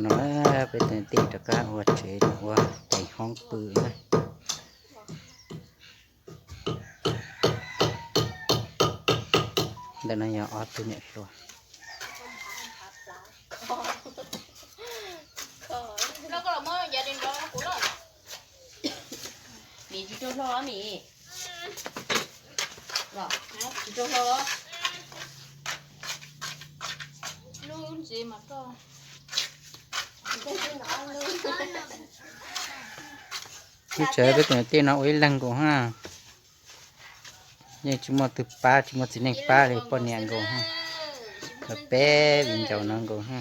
No peb tus niam tij rov qab ua tsev ua cais hoob pw na. Ntawm no yog ob tug niam hluas. Mim tsis rau hlo mim. Tsis rau hlo. Ib tsev peb tus niam tij no ua ib leeg nkaus ha. Yeej tsis muaj twg pab, tsis muaj txiv neej pab li, poj niam nkaus ha. Los peb viv ncaus no nkaus ha.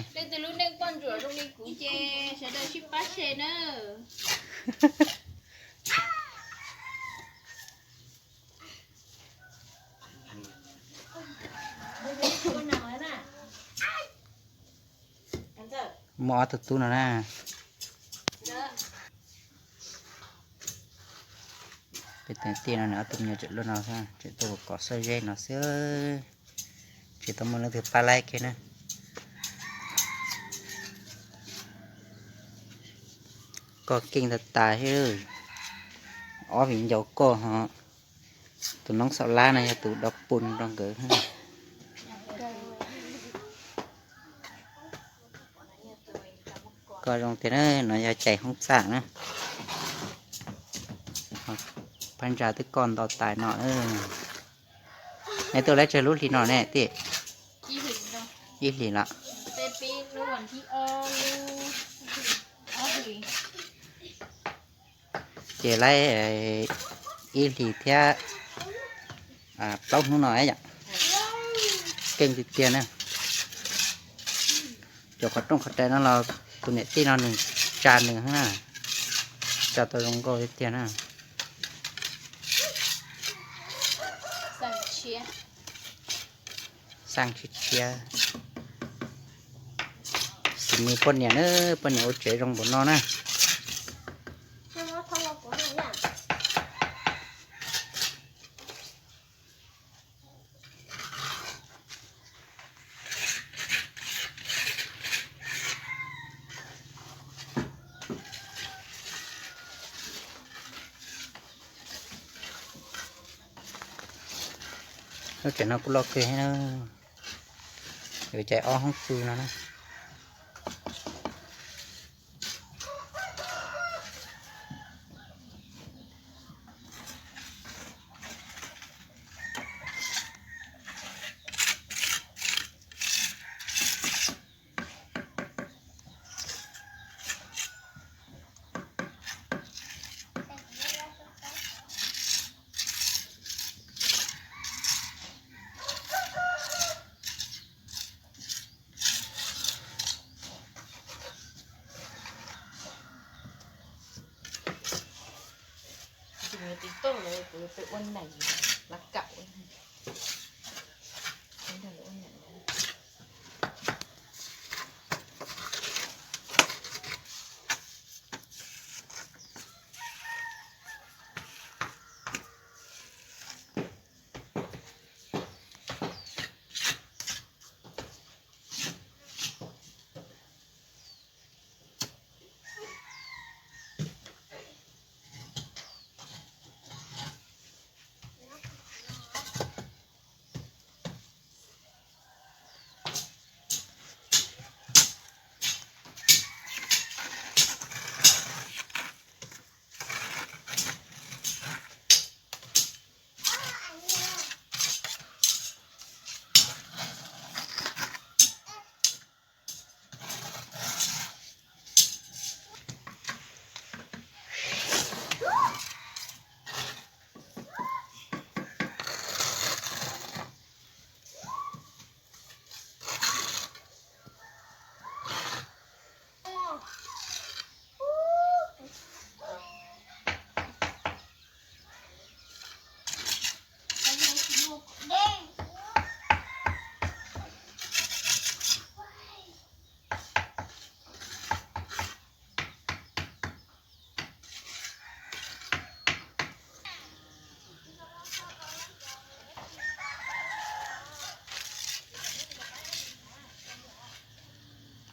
Muaj ob tug tub no na. Peb tus niam tij no ob tug me nyuam tseem luaj no, tseem tuaj kom xawb zeb no xwb, tsis tau muaj leej twg pab laib kiag na. Koj keej tas tas thiab, ob viv ncaus koj ho. Tus noob xaum lab no yog tus dau pun rau nkawd. Koj zoo tiag na, no yog cais hoob txaj na. Phab ntsa twb koj nto tas no. Neb tuaj laib tsawg lub hlis no ne tij? Ib hlis los? Ces laib ib hlis thiab plaub hnub no yom. Keej tiag tiag na. Cov qhov rooj qhov rais no los tus niam tij no nws tsa nws na, tsa tau zoo nkauj tiag tiag na. Xaj tshiab tshiab. Tus me poj niam na, poj niam ua tsev zoo npaum no na. Lub tsev no kuj loj kawg na, yuav cais ob hoob pw no na. Tus me tij tuaj lawm kuv pem ua neej lawv kam.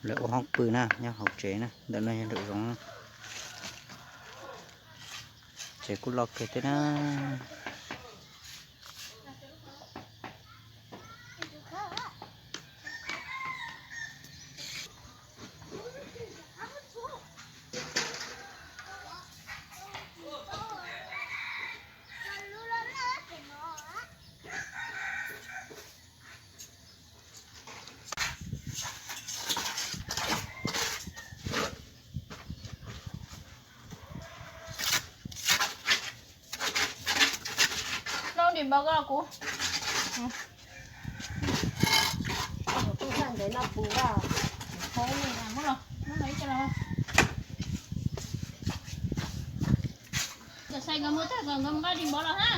Lawv ua hoob pw na, nyob hauv tsev na, ntawm no yog nraum zoov. Tsev kuj loj kawg thiab na. Noj dim npaum ko kuv. Cov xais nkawd mus tag, nkawd mus nqa dim npaum los ha.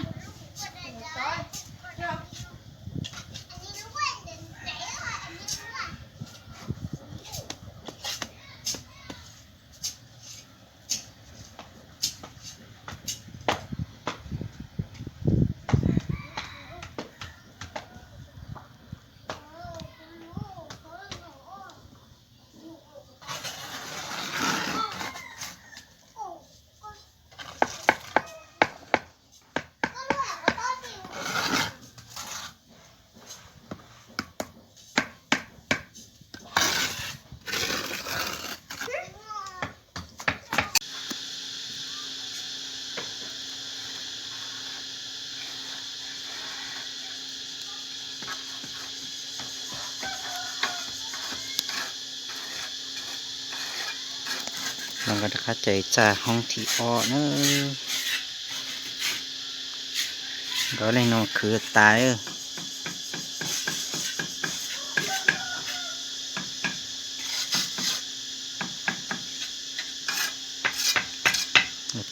Los nkawd rov qab cais txaj hoob thib ob na. Nkawd leej no khwv tas.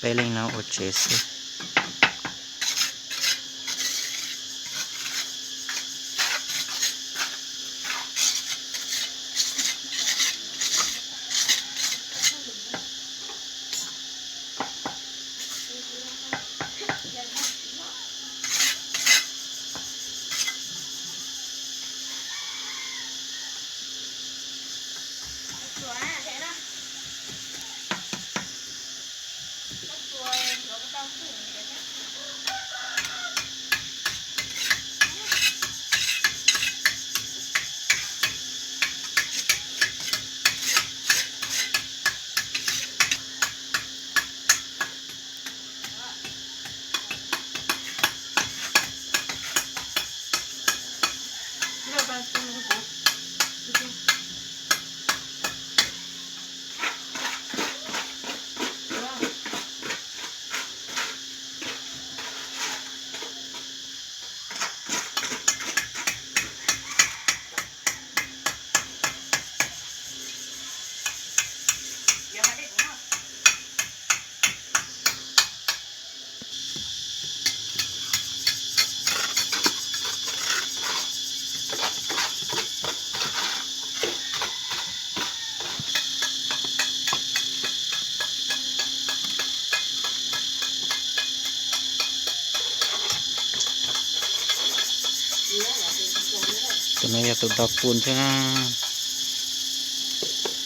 Peb leej no ua tsev xwb. Tus no yog tus do pun thiab na.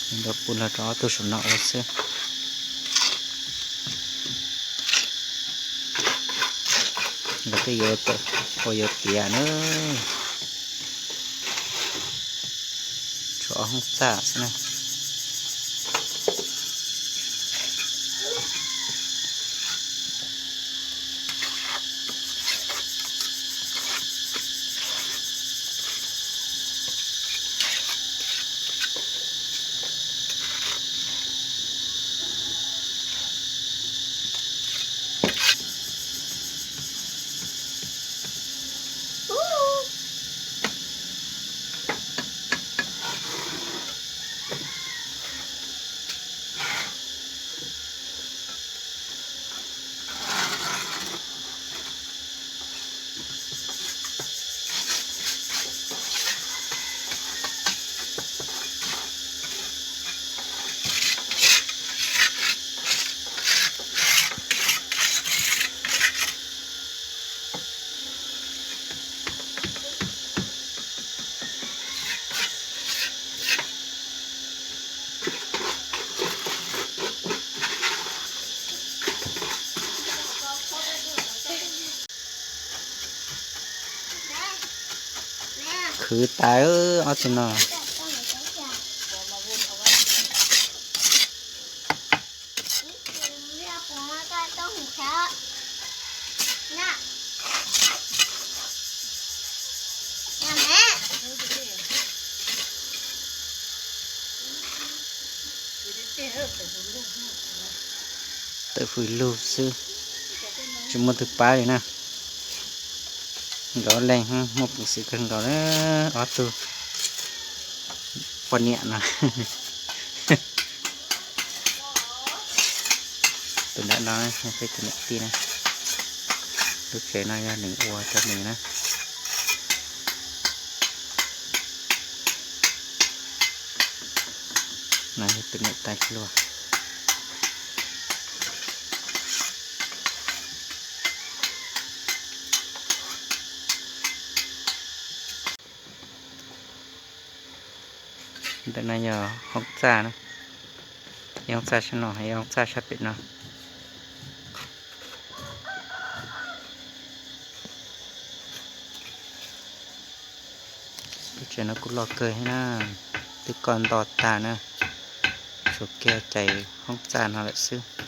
Tus do pun los rau ob tug saum no ua xwb. Lawv twb yuav ua yuav tiav na. Tshuav ob hoob txaj xwb na. Khwv tas ob tug no. Tawm fws lug xwb, tsis muaj twg pab li na. Nkawd leeg muaj peev xwm kawg nkaus na, ob tug poj niam no. Tus nram no yog peb tus niam tij na. Lub tsev no yog nws ua rau nws na. No yog tus niam tais hluas. Ntawm no yog hoob txaj na, ib hoob txaj sab no, ib hoob txaj sab pem no. Lub tsev no kuj loj kawg thiab na, twb koj nto tag na, tshuav kiag cais hoob txaj no lawm xwb.